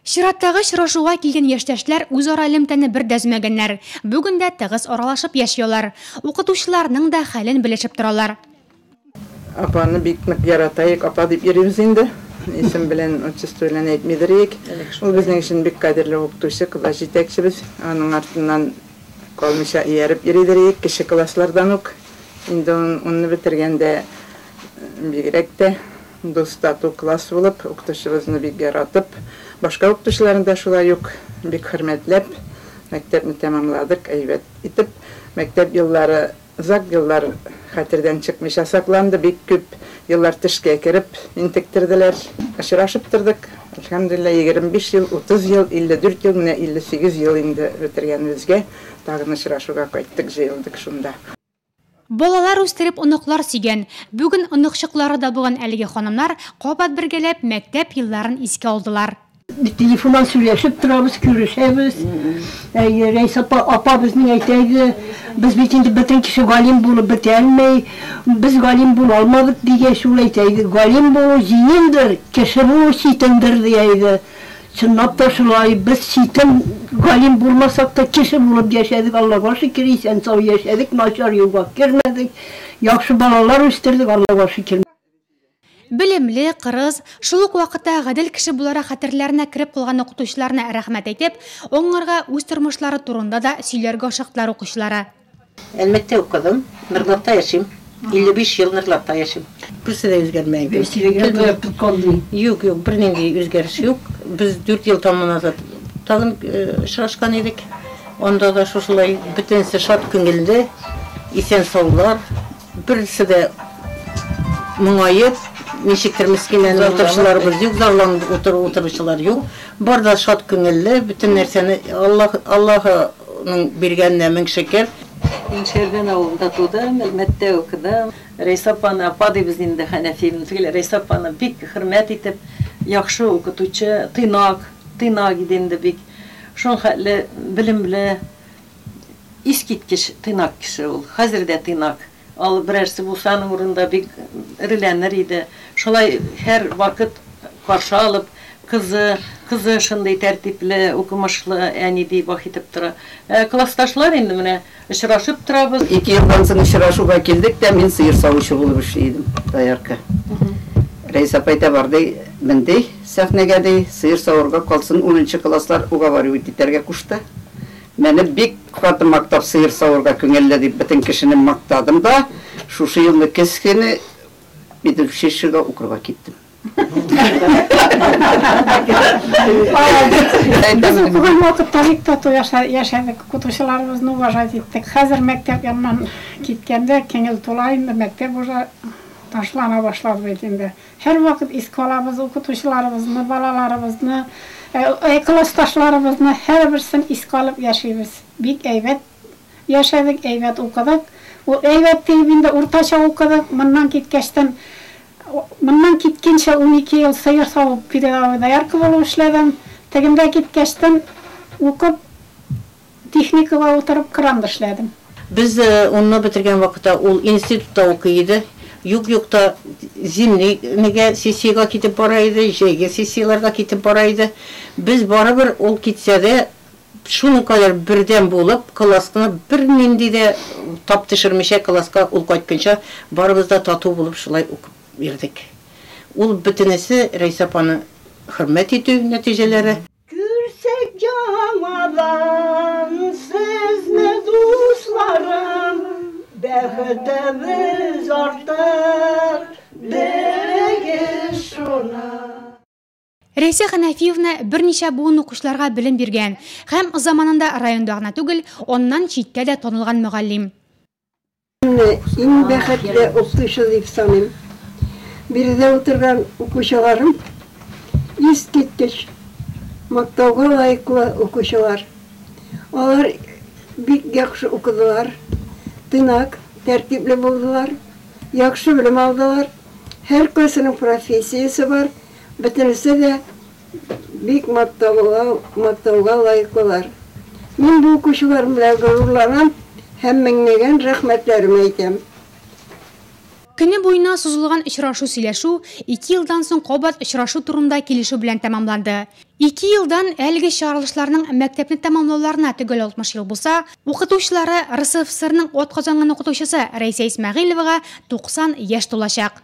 Чираттагы очрашуга килгән яшьтәшләр үзара элемтәне бер дә өзмәгәннәр. Бүген дә тыгыз аралашып яши алар. Укытучыларның да хәлен белешеп торалар. Апаны бик нык яратаек, апа дип йөрибез инде. Исем белән, отчество белән әйтмидер идек. Ул безнең өчен бик кадерле укытучы, класс җитәкчебез. Аның артыннан калмыйча ияреп йөридер идек, кече класслардан ук. Инде унны бетергәндә бигрәк тә дус, тату класс булып, укытучыбызны бик яратып, башка укытучыларны да шулай ук бик хөрмәтләп, мәктәпне тәмамладык, әйбәт итеп. Мәктәп еллары озак еллар хәтердән чыкмыйча сакланды, бик күп еллар төшкә кереп интектерделәр. Очрашып тордык, әлхәмдүлилләһ, 25 ел, 30 ел, 54 ел, менә 58 ел инде бетергәнебезгә тагын очрашуга кайттык, җыелдык шунда. Балалар үстереп, оныклар сөйгән, бүген оныкчыклары да булган әлеге ханымнар кабат бергәләп мәктәп елларын искә алдылар. Телефоннан сөйләшеп торабыз, күрешәбез. Әйе, Рәйсә апа, апа безнең әйтә иде, без бит инде бөтен кеше галим булып бетә алмый, без галим була алмадык дигәч, ул әйтә иде, галим булу җиңелдер, кеше булу читендер, дия иде. Чынлап та шулай, без читен галим булмасак та, кеше булып яшәдек, Аллага шөкер, исән-сау яшәдек, начар юлга кермәдек, яхшы балалар үстердек, Аллага шөкер. Белемле, кырыс, шул ук вакытта гадел кеше буларак хәтерләренә кереп калган укытучыларына рәхмәт әйтеп, аңарга үз тормышлары турында да сөйләргә ашыктылар укучылары. Әлмәттә укыдым, Норлатта яшим. 55 ел Норлатта яшим. Берсе дә үзгәрмәгән. Юк, юк, бернинди үзгәреш юк. Без 4 ел тому назад тагын очрашкан идек. Анда да шушылай бөтенесе шат күңелле, исән-саулар. Берсе дә моңаеп, ничектер мескенләнеп утыручыларыбыз юк, зарланып утыручылар юк. Бар да шат күңелле, бөтен нәрсәне Аллаһ, Аллаһының биргәненә мең шөкер. Мин Шәрдән авылында тудым, Әлмәттә укыдым. Рәйсә апаны, апа дибез инде, Хәнәфиевна түгел, Рәйсә апаны бик хөрмәт итеп, яхшы укытучы, тыйнак, тыйнак иде инде бик. Шул хәтле белемле, искиткеч тыйнак кеше ул. Хәзер дә тыйнак. Ал берәрсе булса аның урынында бик эреләнер иде. Шулай һәр вакыт каршы алып, кызы, кызы шундый тәртипле, укымышлы әни дип ах итеп тора. Ә классташлар инде менә очрашып торабыз. Ике елдан соң очрашуга килдек тә, мин сыер савучы булып эшли идем, доярка. Рәис апа әйтә, бар ди, мен ди, сәхнәгә ди, сыер савырга калсын, унынчы класслар уговаривать итәргә кушты. Мине бик каты мактап сыер савырга күңелле дип бөтен кешене мактадым да, шушы елны көз көне педучилищега укырга киттем. Без укыган вакытта бик тату яшәдек, укытучыларыбызны уважать иттек. Хәзер мәктәп яныннан киткәндә кеңел тула инде, мәктәп уже ташлана башлады бит инде. Һәрвакыт искә алабыз укытучыларыбызны, балаларыбызны, классташларыбызны, һәрберсен искә алып яшибез. Бик әйбәт яшәдек, әйбәт укыдык. Ул әйбәт диеп инде уртача укыдык. Моннан киткәчтен, моннан киткәнчә 12 ел сыер савып передовой доярка булып эшләдем. Тегендә киткәчтен укып, Техникага утырып кранда эшләдем. Без унны бетергән вакытта ул институтта укый иде. Юк-юк та зимний нигә сессиягә китеп бара иде, җәйге сессияләргә китеп бара иде. Без барыбер ул китсә дә, шуның кадәр бердәм булып, классны бернинди дә тап төшермичә класска ул кайтканча барыбыз да тату булып шулай укып йөрдек. Ул бөтенесе Рәйсә апаны хөрмәт итү нәтиҗәләре. Күрсәк яңадан сезне, дусларым, Бәхетебез артыр, белегез шуны. Рәйсә Хәнәфиевна берничә буын укучыларга белем биргән һәм заманында районда гына түгел, аннан читтә дә танылган мөгаллим. Үземне иң бәхетле укытучы дип саныйм. Биредә утырган укучыларым искиткеч мактауга лаеклы укучылар. Алар бик яхшы укыдылар, тыйнак, тәртипле булдылар, яхшы белем алдылар. Һәркайсының профессиясе бар, бөтенесе дә Бик мактауга, мактауга лаеклылар. Мин бу укучыларым белән горурланам һәм меңләгән рәхмәтләрем әйтәм. Көне буена сузылган очрашу-сөйләшү ике елдан соң кабат очрашу турында килешү белән тәмамланды. Ике елдан әлеге чыгарылышларның мәктәпне тәмамлауларына төгәл 60 ел булса, укытучылары РСФСРның атказанган укытучысы Рәйсә Исмәгыйлевага 90 яшь тулачак.